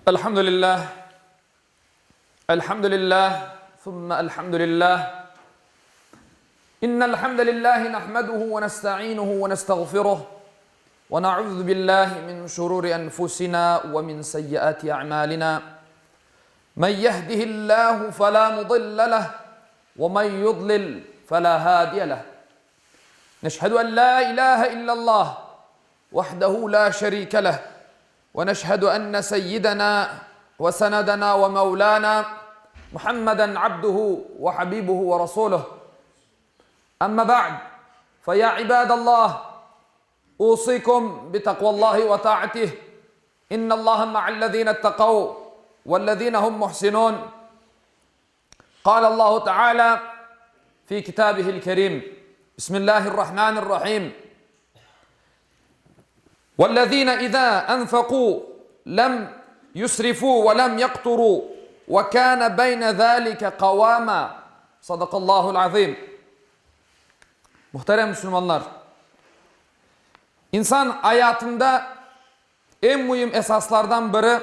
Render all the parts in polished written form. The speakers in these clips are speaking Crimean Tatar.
Elhamdülillah, elhamdülillah, thumma elhamdülillah. İnnel hamdelellahi nahmeduhu ve nestainuhu ve nestağfiruh ve na'uzu billahi min şururi enfusina ve min seyyiati a'malina. Men yehdihillahu fela mudille leh ve men yudlil fela hadiye leh. Neşhedü en la ilahe illallah vahdehu la şerike leh ve neşhedü enne seyyidena ve senedena ve mevlana Muhammeden abduhu ve habibuhu ve rasuluh. Amma ba'd, fe ya ibadallah, usikum bi takvallahi ve ta'atih. İnnallaha ma'allezine ittekav vellezine hum muhsinun. Kâle Allahu Teala fi kitabihil kerim. Bismillahirrahmanirrahim. Vellezine izâ enfekû lem yusrifû ve lem yakturû ve kâne beyne zâlike kavâmâ. Sadakallahul azim. Muhterem Müslümanlar, insan ayatında eñ müim esaslardan biri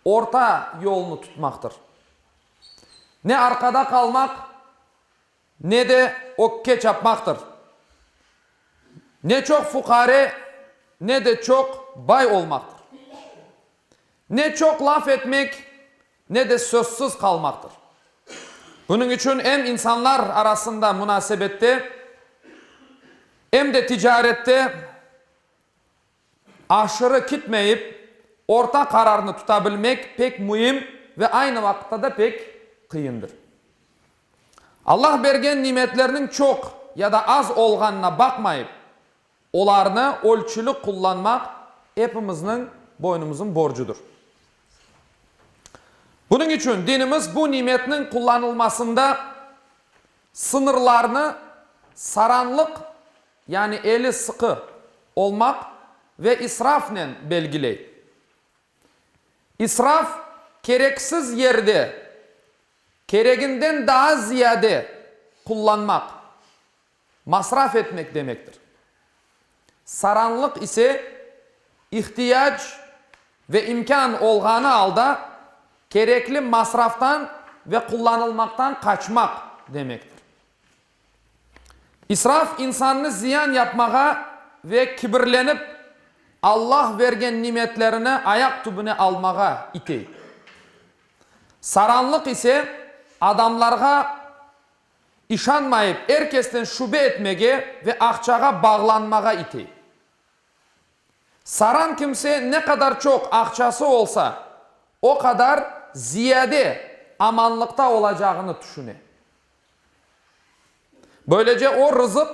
orta yolnı tutmaqtır. Ne arqada qalmaq, ne de ögge çapmaqtır. Ne çoq fuqare, ne de çoq bay olmaqtır. Ne çoq laf etmek, ne de sözsüz qalmaqtır. Bunıñ içün em insanlar arasında munasebette, em de ticarette Aşırı kitmeyip, orta qararnı tuta bilmek pek müim ve aynı vaqıtta da pek qıyındır. Allah bergen nimetlerniñ çoq ya da az olğanına baqmayıp, olarnı ölçüli qullanmaq epimizniñ boynumızın borcudır. Bunıñ içün dinimiz bu nimetniñ qullanılmasında sıñırlarnı saranlıq yani eli sıqı olmaq ve israfnen belgiley. İsraf, kereksiz yerde kereginden daa ziyade qullanmaq, masraf etmek demektir. Saranlıq ise, ihtiyac ve imkân olğanı alda kerekli masraftan ve qullanılmaqtan qaçmaq demektir. İsraf insannı ziyan yapmağa ve kibirlenip, Allah bergen nimetlerini ayaq tübüne almağa itey. Saranlıq ise adamlarğa işanmayıp, er kesten şübe etmege ve aqçağa bağlanmağa itey. Saran kimse ne qadar çoq aqçası olsa, o qadar ziyade amanlıqta olacağını tüşüne. Böylece o rızıq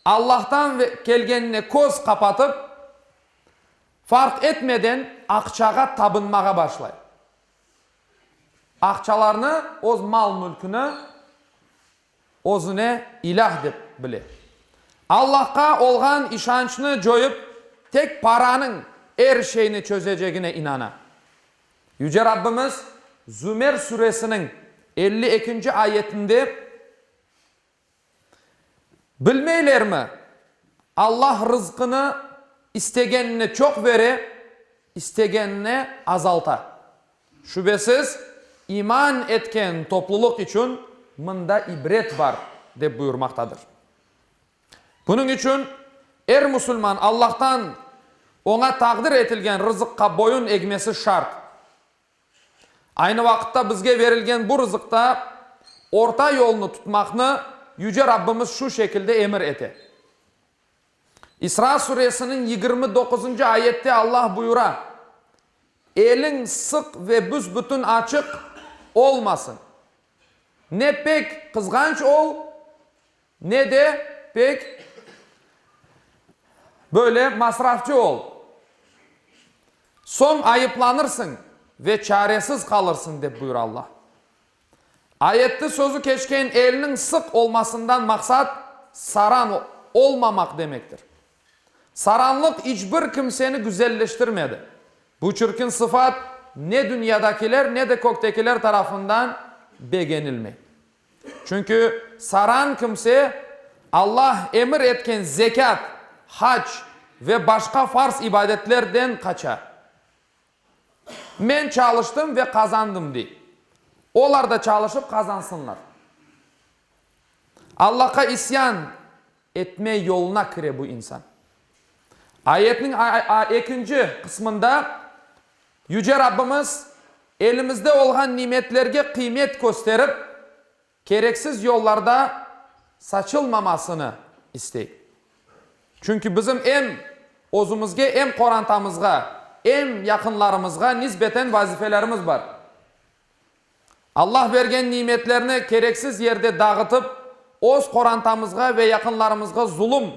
Allahtan kelgenine köz qapatıp, farq etmeden aqçağa tabınmağa başlay. Aqçalarnı, öz mal-mülküni özüne ilâh dep bile. Allahqa olğan işançnı coyıp, tek paranıñ er şeyni çözecegine inana. Yüce Rabbimiz Zümer süresiniñ 52 ayetinde, Bilmeylermi, Allah rızqını istegenine çoq bere, istegenine azalta. Şübesiz, iman etken toplulıq içün mında ibret bar, dep buyurmaqtadır. Bunıñ içün er musulman Allahtan oña taqdir etilgen rızıqqa boyun egmesi şart. Aynı vaqıtta bizge verilgen bu rızıqta orta yolnı tutmaqnı Yüce Rabbimiz şu şekilde emir ete. İsra suresiniñ 29-ncı ayette Allah buyura, Eliñ sıq ve büs-bütün açıq olmasın. Ne pek qızğanç ol, Ne de pek böyle masrafçı ol. Soñ ayıplanırsıñ ve çaresiz qalırsıñ, dep buyura Allah. Ayette sözü keçken elniñ sıq olmasından maqsat saran olmamaq demektir. Saranlıq iç bir kimseni güzelleştirmedi. Bu çirkin sıfat ne dünyadakiler, ne de köktekiler tarafından begenilmey. Çünki saran kimse Allah emir etken zekât, hac ve başqa farz ibadetlerden qaça. Men çalıştım ve qazandım, dey. Olar da çalışıp qazansınlar. Allahqa isyan etme yoluna kire bu insan. Ayetniñ ekinci qısmında Yüce Rabbimiz elimizde olğan nimetlerge qıymet kösterip, kereksiz yollarda saçılmamasını istey. Çünki bizim em özümizge, em qorantamızğa, em yaqınlarımızğa nisbeten vazifelerimiz bar. Allah bergen nimetlerni kereksiz yerde dağıtıp, öz qorantamızğa ve yaqınlarımızğa zulum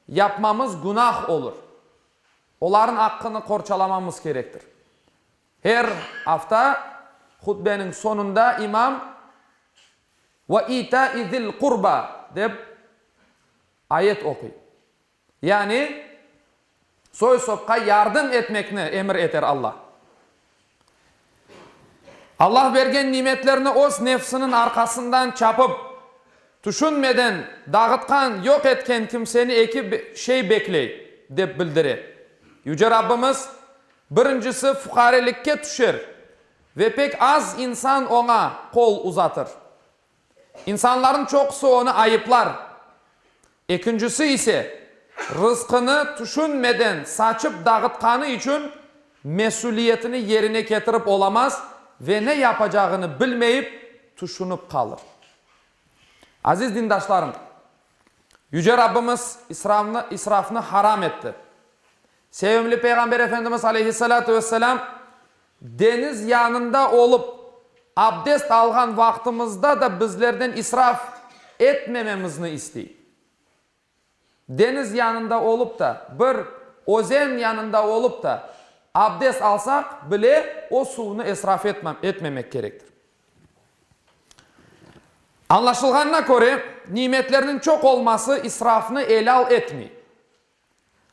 yapmamız günah olur. Olarnıñ aqqını qorçalamamız kerektir. Her afta hutbeniñ soñunda imam Ve ita'i zil qurba dep ayet oquy. Yani, soy-sopqa yardım etmekni emir eter Alla. Allah bergen nimetlerni öz nefsiniñ arqasından çapıp, tüşünmeden dağıtqan, yoq etken kimseni eki şey bekley, dep bildire. Yüce Rabbimiz, birincisi fuqarelikke tüşer ve pek az insan oña qol uzatır. İnsanlarnıñ çoqusı onı ayıplar. Ekincisi ise, rızqını tüşünmeden saçıp dağıtqanı içün mesüliyetini yerine ketirip olamaz ve ne yapacağını bilmeyip tüşünip qalır. Aziz dindaşlarım, Yüce Rabbimiz israfnı haram etti. Sevimli Peyğamber Efendimiz aleyhissalâtu vesselâm deñiz yanında olıp, abdest alğan vaqtımızda da bizlerden israf etmememizni istey. Deñiz yanında olıp da, bir özen yanında olıp da abdest alsaq bile, o suvnı israf etmemek kerektir. Añlaşılğanına köre, nimetlerniñ çoq olması israfnı elâl etmey.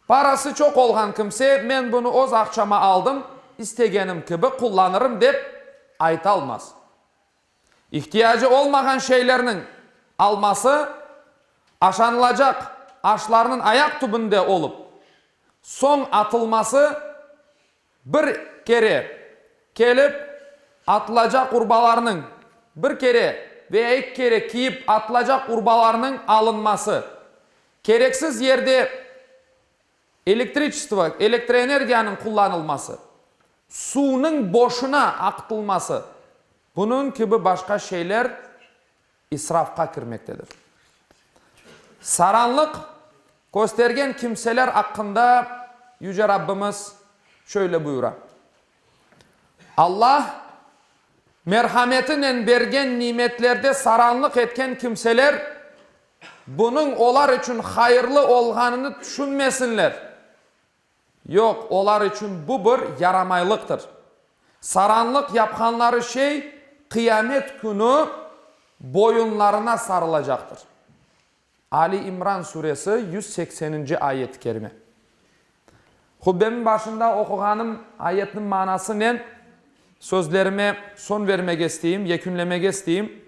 Parası çoq olğan kimse, men bunı öz aqçama aldım, istegenim kibi qullanırım dep aytalmaz. İhtiyacı olmağan şeylerniñ alması, aşanılacaq aşlarnıñ ayaq tübünde olıp, soñ atılması, bir kere kelip atılacaq urbalarnıñ, bir kere veya eki kere kiyip atılacaq urbalarnıñ alınması, kereksiz yerde elektriçestvo, elektroenergiyanıñ qullanılması, suvnıñ boşuna aqıtılması, bunıñ kibi başqa şeyler israfqa kirmektedir. Saranlıq köstergen kimseler aqqında Yüce Rabbimiz şöyle buyura, Allah merhametinen bergen nimetlerde saranlıq etken kimseler, bunıñ olar içün hayırlı olğanını tüşünmesinler. Yoq, olar içün bu bir yaramaylıqtır. Saranlıq yapqanları şey qıyamet künü boyunlarına sarılacaqtır. Ali İmran suresi 180-nci ayet-i kerime. Hutbemiñ başında oquğanım ayetniñ manasınen sözlerime soñ vermege isteyim, yekünlemege isteyim.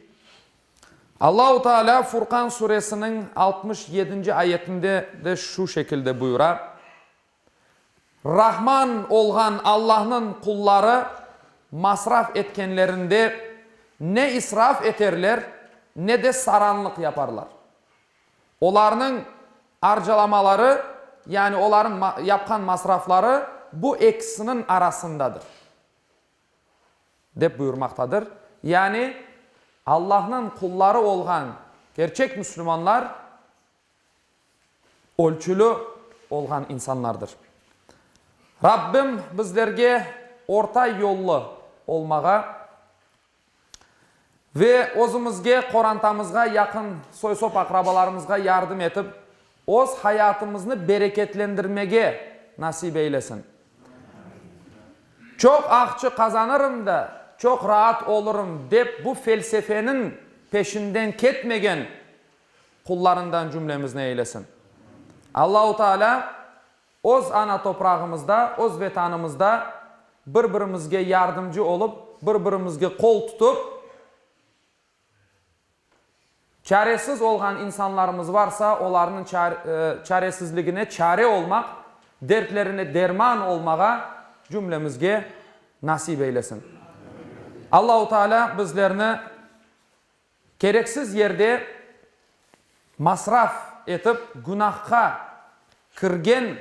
Allahu Teala Furqan suresiniñ 67-nci ayetinde de şu şekilde buyura, Rahman olğan Allahnıñ qulları masraf etkenlerinde ne israf eterler, ne de saranlıq yaparlar. Olarnıñ arcalamaları, yani olarnıñ yapqan masrafları bu ekisiniñ arasındadır. Dep buyurmaqtadır. Yani, Allahnıñ qulları olğan kerçek müslümanlar ölçüli olğan insanlardır. Rabbim bizlerge orta yollu olmağa ve özümizge, qorantamızğa, yaqın soy-sop-aqrabalarımızğa yardım etip, öz hayatımıznı bereketlendirmege nasip eylesin. Çoq aqçı qazanırım da, çoq raat olurım dep bu felsefeniñ peşinden ketmegen qullarından cümlemizni eylesin. Allahu Teala öz ana toprağımızda, öz Vetanımızda bir-birimizge yardımcı olıp, bir-birimizge qol tutıp, çaresiz olğan insanlarımız varsa, olarnıñ çaresizligine çare olmaq, dertlerine derman olmağa cümlemizge. Nasip eylesin. Allahu Teala bizlerni kereksiz yerde masraf etip günahqa kirgen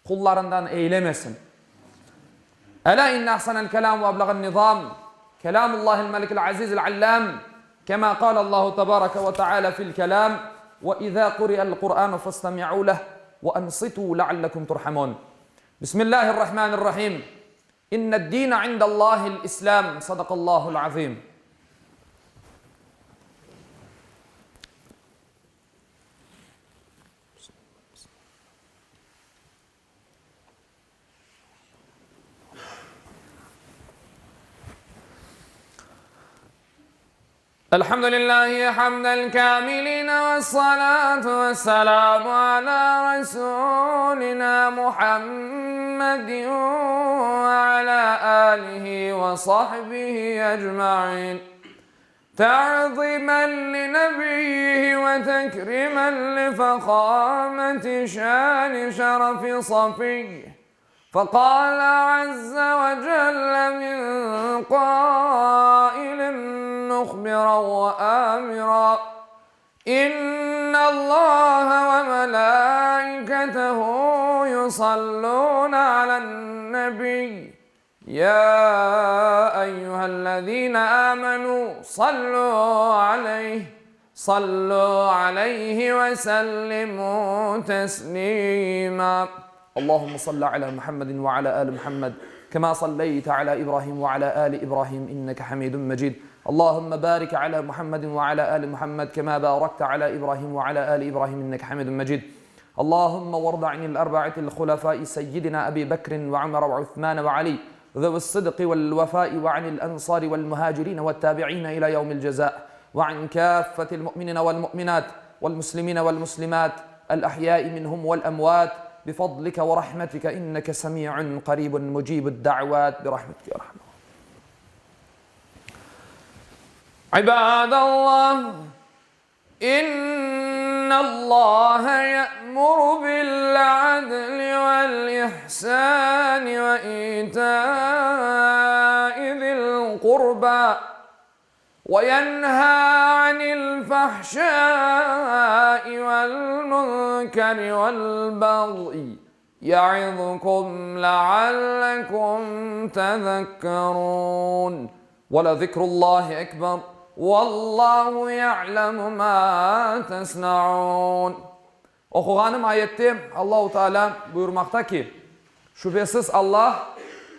qullarından eylemesin. Elâ inne ahsenel kelâm ve eblağen nizâm kelâmullâhil melikil azîzil allâm kemâ kâlellâhu tebâreke ve teâlâ fil kelâm ve izâ kuri'el Kur'ânu festemi'û leh ve ansitû leallekum turhamûn. Bismillâhirrahmânirrahîm. İnned-dîne indellâhil İslâm. Sadakallâhul azîm. Elhamdülillahi hamdel kâmiline vessalâtu vesselâmu alâ resûlinâ Muhammedin ve alâ âlihi ve sahbihi ecmaîn. Ta'zimen li nebiyyihi ve tekrimen li fehâmeti şâni şerefi safiyyi. Feqâle azze ve celle min qâilin muhbiran ve âmiran, İnnallâhe ve melâiketehu yusallûne alen-nebiy, yâ eyyühellezîne âmenû sallû aleyh, sallû aleyhi ve sellimû teslîmâ. Allahümme salli ala Muhammedin ve ala ali Muhammed, kema salleyte ala İbrahim ve ala ali İbrahim inneke hamidun mecid. Allahümme barik ala Muhammedin ve ala ali Muhammed, kema barakte ala İbrahim ve ala ali İbrahim inneke hamidun mecid. Allahümme varda anil erba'atil hulefai seyyidina Ebi Bekrin ve Ömer ve Uthman ve Ali, zevi's-sıdqi vel-vefai ve anil ensari vel-muhacirin ve't-tabi'in ila yevmil ceza ve an kâffetil mu'minine vel-mu'minat vel-muslimine vel-muslimat el-ahyai minhum vel-emvat bifadlike ve rahmetike inneke semi'un qaribun mucibud-da'vat birahmetike ya erhamer İbadallah! İnnallâhe ye'muru bil-'adli vel-ihsâni ve itâi zil-qurbâ ve yenhâ anil-fahşâi vel-münkeri vel-bagyi ye'izkum le'allekum tezekkerûn. Ve lezikrullâhi ekber, vallâhu ye'lemu mâ tesna'ûn. Oquğanım ayette Allahu Teala buyurmaqta ki, Şübesiz Allah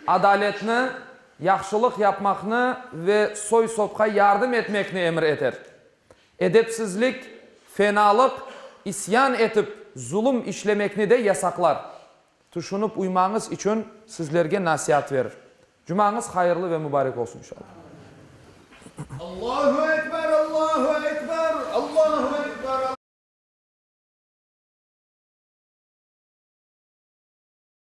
adaletni, yahşılıq yapmaqnı ve soy-sopqa yardım etmekni emir eter. Edepsizlik, fenalıq, isyan etip zulum işlemekni de yasaqlar. Tüşünip uymañız içün sizlerge nasiat verir. Cumañız hayırlı ve mübarek olsun inşallah. Allahu.